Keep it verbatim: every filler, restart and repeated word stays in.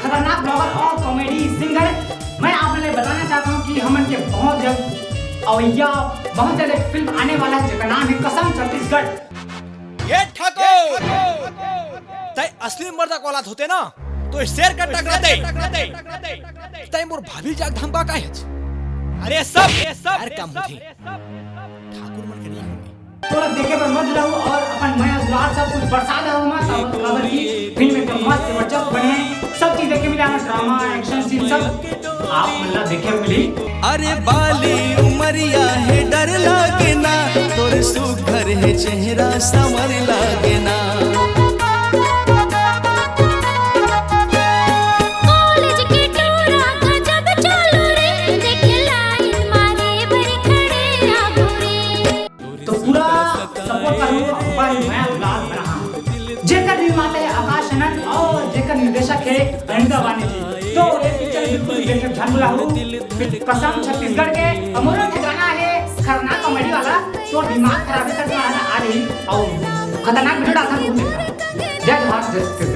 खतरनाक ब्लॉगर और comedy singer. मैं आप मन ल बताना चाहता हूँ कि हमन के बहुत जल्द अवैया बहुत जल्द एक फिल्म आने वाला है जेकर नाम है कसम छत्तीसगढ़। ये ठाकुर, तय असली मर्दा के औलाद होते ना तो शेर कर टकराते। तय मोर भाभी जाग धमका का है? अरे सब, ये सब यार काम होते। ठाकुर मन के नहीं होंगे। तोला देखे बर मत भुलाहू और अपन मया दुलार सब कुछ बरसा दहू मत, काबर कि फिल्म एकदम मस्त जबरदस्त बने हे। सब चीज देखे मिला, ड्रामा, एक्शन सीन, सब आप मन ला देखे मिली। अरे बाली उमरिया है डर लागे ना, तोर सुघर है चेहरा समर लागे ना। कॉलेज के टूरा गजब चालू रे, देखे लाइन मारे बर खड़े आगू रे। तो पूरा सपोर्ट करूँ अपन मया दुलार बना। जेकर निर्माता है आकाश आनंद और जेकर निर्देशक है अनिता बानी जी। तो ये पिक्चर बिल्कुल भी देखे झन भुलाहू। कसम छत्तीसगढ़ के अमोरा के गाना है खतरनाक कॉमेडी वाला, तो दिमाग खराब कर वाला आ रही और खतरनाक वीडियो डालना भूल जाता। जय जोहार, जय छत्तीसगढ़।